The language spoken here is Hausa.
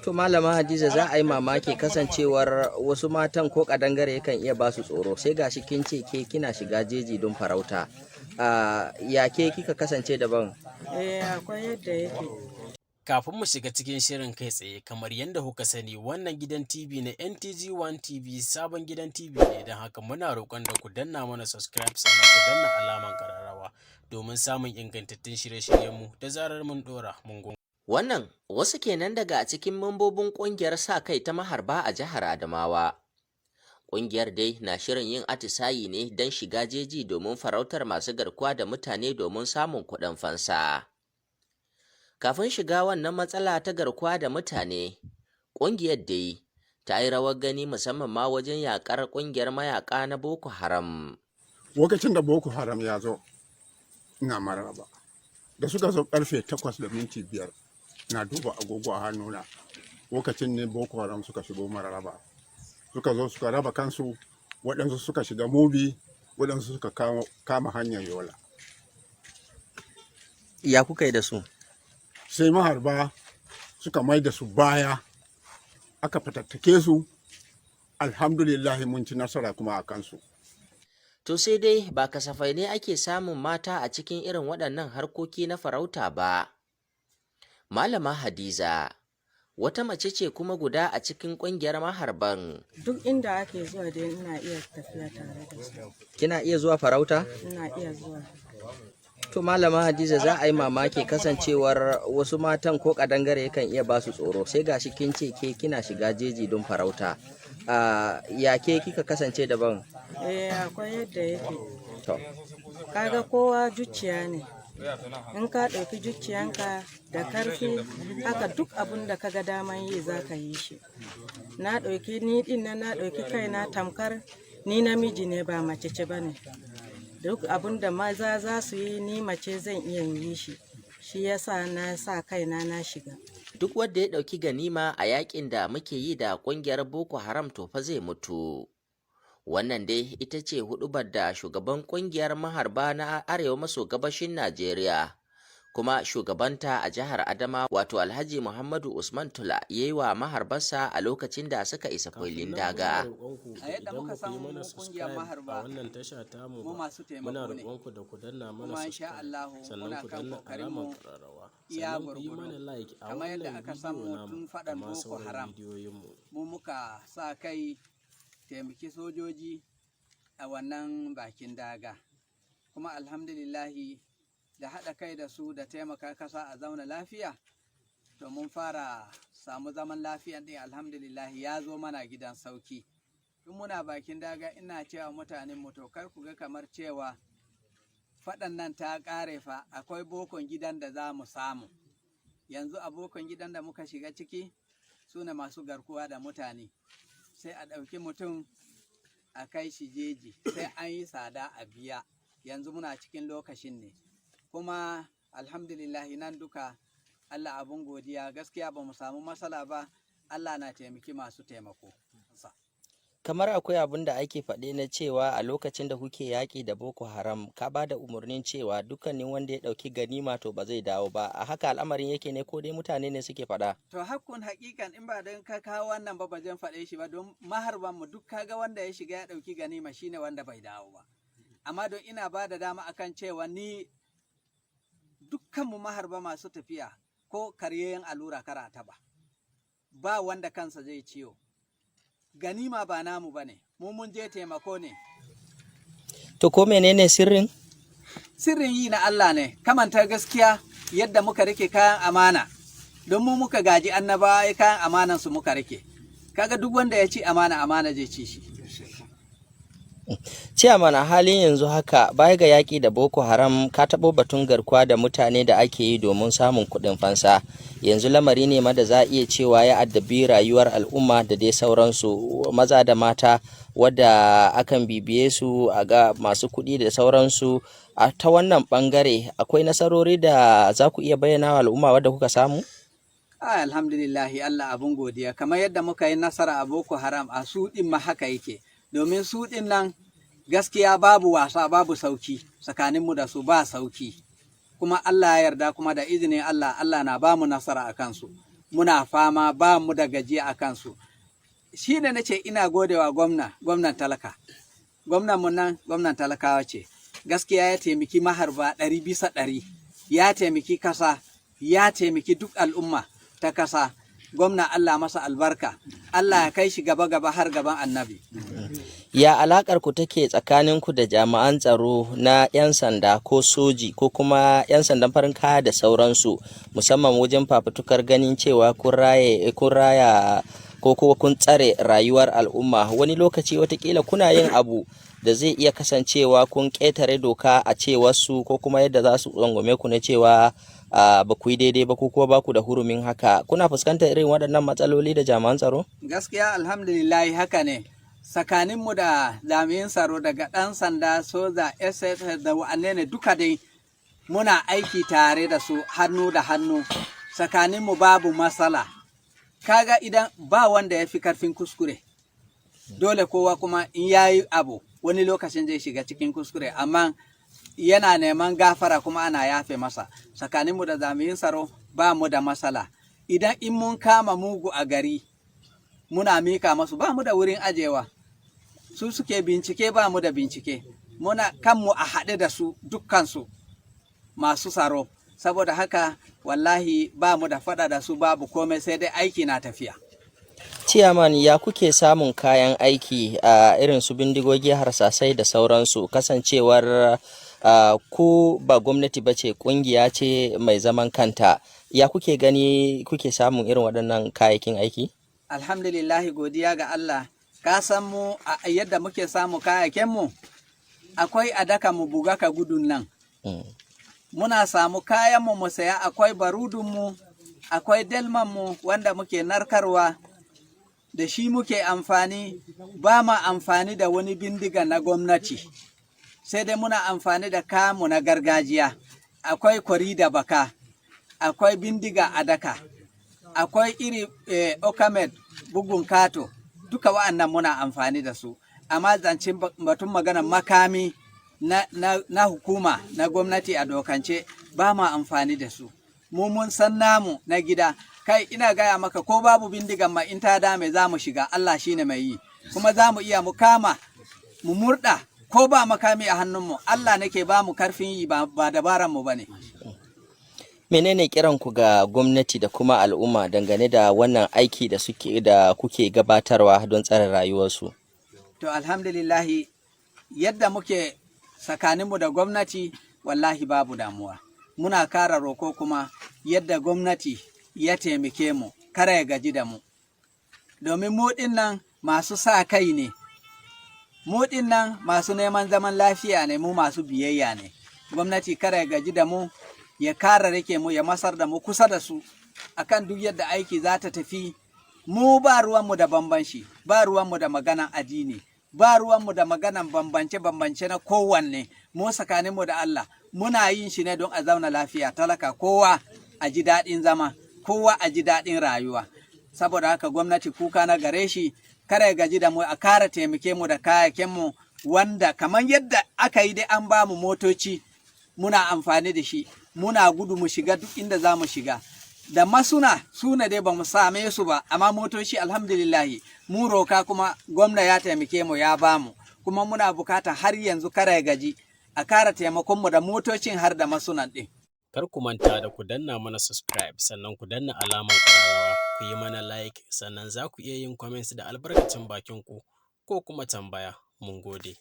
To, Malama Hadiza, za a yi mamaki kasancewar wasu matan ko kadangare yakan iya ba su tsoro, sai gashi kin ce ke kina shiga jeji don farauta. Ya ke kika kasance daban? Eh, akwai yadda yake. Kafin mu shiga cikin shirin kai tsaye, kamar yadda kuka sani, wannan gidan TV na NTG One TV sabon gidan TV ne, don haka muna roƙon da ku danna mana subscribe, sannan ku danna alaman kararrawa domin samun ingantattun shirye-shiryenmu da zarar mun ɗora. Mun gode. Wannan wasu kenan daga cikin mambobin ƙungiyar sa-kai ta maharba a jihar Adamawa. Ƙungiyar dai na shirin yin atisayi ne don shiga jeji domin farautar masu garkuwa da mutane domin samun kuɗin fansa. Kafin shiga wannan matsala ta garkuwa da mutane, ƙungiyar dai ta yi rawar gani, musamman ma wajen yaƙar ƙungiyar mayaƙa na Boko Haram. Lokacin da Boko Haram ya zo, ina Mararaba. Da suka zo karfe 8:05, na duba agogo a hannuna. Lokacin ne Boko Haram suka shigo Mararaba. Suka zo suka raba kansu, waɗansu suka shiga Mubi, waɗansu suka kama hanyar Yola. Ya kuka yi da su? Sai maharba suka mai da su baya, aka fatattake su. Alhamdulillah, mun ci nasara kuma a kansu. To sai dai ba kasafai ne ake samun mata a cikin irin waɗannan harkoki na farauta ba. Malama Hadiza wata mace ce kuma guda a cikin ƙungiyar maharban. Duk inda ake zuwa dai, ina iya tafiya tare da su. Kina iya zuwa farauta? Ina iya zuwa. To, Malama Hadiza, za a yi mamaki kasancewar wasu matan ko kadangare yakan iya ba su tsoro, sai gashi kin ce ke kina shiga jeji don farauta. Ya ke kika kasance daban? Eh, akwai yadda yake. To. Kaga kowa zuciya ne. In ka ɗauki zuciyanka da karfi haka, duk abun da ka ga daman yi za ka yi shi. Na ɗauki ni ɗin nan, na ɗauki kaina tamkar ni namiji ne, ba mace ce ba ne. Duk abun da maza za su yi, ni mace zan iya yi shi. Shi yasa na sa kaina na shiga. Duk wanda ya ɗauki ganima a yakin da muke yi da ƙungiyar Boko Haram, to fa zai mutu. Wannan dai ita ce huɗubar da shugaban ƙungiyar maharba na Arewa maso gabashin Najeriya kuma shugabanta a jihar Adamawa, wato Alhaji Muhammadu Usman Tula, ya yi wa maharbarsa a lokacin da suka isa filin daga. A yadda muka san mu kungiyar maharba, a wannan tasha tamu mu ba, masu taimako muna ne. roƙonku da ku danna mana Kuma insha subscribe, Allahu sannan muna ku kan danna kokarin alamar mu ƙararrawa, iya sannan ku yi gwargwado. mana like a Kamar yadda wannan aka san bidiyo mu namu tun da faɗan ma Boko sauran Haram, bidiyoyinmu. mu muka sa kai taimaki sojoji a wannan bakin daga. Kuma alhamdulillahi, da haɗa kai da su da taimaka kasa a zauna lafiya, to mun fara samu zaman lafiyan ɗin, alhamdulillahi, ya zo mana gidan sauki. Tun muna bakin daga ina cewa mutanen mu, to kar ku ga kamar cewa faɗan nan ta ƙare fa, akwai bokon gidan da za mu samu. Yanzu a bokon gidan da muka shiga ciki su ne masu garkuwa da mutane. Sai a ɗauki mutum a kai shi jeji, sai an yi tsada a biya. Yanzu muna cikin lokacin ne. Kuma alhamdulillahi, nan duka Allah abun godiya, gaskiya ba mu samu matsala ba. Allah na taimaki masu taimako. Kamar akwai abin da ake faɗe na cewa a lokacin da kuke yaƙi da Boko Haram, ka ba da umarnin cewa dukkanin wanda ya ɗauki ganima to ba zai dawo ba. A haka al'amarin yake ne, ko dai mutane ne suke faɗa? To, hakkun hakikan, in ba don ka kawo wannan ba, ba zan faɗe shi ba, don maharban mu duk kaga wanda ya shiga ya ɗauki ganima shine wanda bai dawo ba. Amma don ina ba da dama akan cewa ni dukkan mu maharba masu tafiya, ko karyayyen allura kara ta ba. Ba wanda kansa zai ciwo. Ganima ba namu ba ne, mu mun je taimako ne. To, ko menene sirrin? Sirrin yi na Allah ne, kamanta gaskiya yadda muka rike kayan amana, don mu muka gaji annabawa, kayan amanan su muka rike. Kaga duk wanda ya ci amana, amana zai ci shi. Ciyaman, a halin yanzu haka, baya ga yaƙi da Boko Haram, ka taɓo batun garkuwa da mutane da ake yi domin samun kuɗin fansa. Yanzu lamari ne ma da za a iya cewa ya addabi rayuwar al'umma da dai sauransu, maza da mata, wadda akan bibiye su a ga masu kuɗi da sauransu. A ta wannan ɓangare, akwai nasarori da za ku iya bayyana wa al'umma wadda kuka samu? Ai, alhamdulillahi, Allah abun godiya. Kamar yadda muka yi nasara a Boko Haram, a su ɗin ma haka yake. Domin su ɗin nan gaskiya babu wasa, babu sauki tsakaninmu da su, ba sauki. Kuma Allah ya yarda, kuma da izinin Allah, Allah na ba mu nasara a kansu. Muna fama, ba mu da gajiya a kansu. Shi ne na ce ina godewa gwamna, gwamnan talaka. Gwamnan mu nan gwamnan talakawa ce. Gaskiya ya taimaki maharba 100%, ya taimaki kasa, ya taimaki duk al'umma ta kasa. Gwamna, Allah masa albarka, Allah ya kai shi gaba gaba har gaban Annabi. Ya alakar ku take tsakanin ku da jami'an tsaro na 'yan sanda ko soji ko kuma 'yan sandan farin kaya da sauransu, musamman wajen fafutukar ganin cewa kun raya ko kuma kun tsare rayuwar al'umma? Wani lokaci watakila kuna yin abu da zai iya kasancewa kun ƙetare doka a cewarsu, ko kuma yadda za su tsangwame ku na cewa ba ku yi daidai ba ko kuma ba ku da hurumin haka. Kuna fuskantar irin waɗannan matsaloli da jami'an tsaro? Gaskiya, alhamdulillah, haka ne. Tsakaninmu da jami'in tsaro, daga ɗan sanda, soja, SSS da wa'anne ne duka dai, muna aiki tare da su hannu da hannu. Tsakaninmu babu matsala. Kaga idan ba wanda ya fi karfin kuskure, dole kowa kuma in yayi abu wani lokacin zai shiga cikin kuskure, amma yana neman gafara kuma ana yafe masa. Tsakaninmu da jami'in tsaro ba mu da matsala. Idan in mun kama mugu a gari, muna mika masu. Ba mu da wurin ajewa, su suke bincike, ba mu da bincike. Muna kanmu a haɗe da su, dukkansu masu tsaro. Saboda haka wallahi ba mu da faɗa da su, babu komai, sai dai aiki na tafiya. Ciyaman, ya kuke samun kayan aiki a irin su bindigogi, harsasai da sauransu, kasancewar ku ba gwamnati ba ce, kungiya ce mai zaman kanta? Ya kuke gani kuke samun irin waɗannan kayayyakin aiki? Alhamdulillahi, godiya ga Allah. Ka san mu a yadda muke samu kayayyakinmu, akwai a daka mu buga ka gudun nan. Muna samu kayanmu mu saya, akwai barudunmu, akwai dalmanmu wanda muke narkarwa, da shi muke amfani. Ba ma amfani da wani bindiga na gwamnati, sai dai muna amfani da kamu na gargajiya. Akwai kwari da baka, akwai bindiga a daka, akwai iri okamed bugun kato, duka wa'annan muna amfani da su. Amma zancen batun magana makami na hukuma, na gwamnati a dokance, ba ma amfani da su. Mu mun san namu na gida. Kai, ina gaya maka, ko babu bindigan ma, in ta dame za mu shiga. Allah shine mai yi, kuma za mu iya mu kama mu murda ko ba makami a hannunmu. Allah nake ba mu karfin yi, ba dabaran mu bane. Menene kiran ku ga gwamnati da kuma al'umma dangane da wannan aiki da suke da kuke gabatarwa don tsare rayuwarsu? To, alhamdulillahi, yadda muke tsakaninmu da gwamnati, wallahi babu damuwa. Muna kara roko kuma, yadda gwamnati ya taimake mu, kara ya gaji da mu, domin mu nan masu sa kai ne, mu nan masu neman zaman lafiya ne, mu masu biyayya ne. Gwamnati kara ya gaji da mu, ya kara rike mu, ya masar da mu kusa da su akan duk yadda aiki za ta tafi. Mu ba ruwanmu da bambanci, ba ruwanmu da maganan addini, ba ruwanmu da maganan bambance-bambance na kowanne. Mu tsakaninmu da Allah muna yin shi ne don a zauna lafiya, talaka kowa a ji daɗin zama, kowa a ji daɗin rayuwa. Saboda haka gwamnati, kuka na gare shi, kare ya gaji da mu, a kara taimake mu da kayakinmu, wanda kamar yadda aka yi dai an ba mu motoci muna amfani da shi, muna gudu mu shiga duk inda za mu shiga. Da masuna suna dai ba mu same su ba, amma motoci alhamdulillahi mu roka, kuma gwamna ya taimake mu ya ba mu. Kuma muna bukata har yanzu kara ya gaji, a kara taimakon mu da motocin har da masunan ɗin. Kar ku manta da ku danna mana subscribe, sannan ku danna alamar ƙararrawa, ku yi mana like, sannan za ku iya yin comments da albarkacin bakin ku ko kuma tambaya. Mun gode.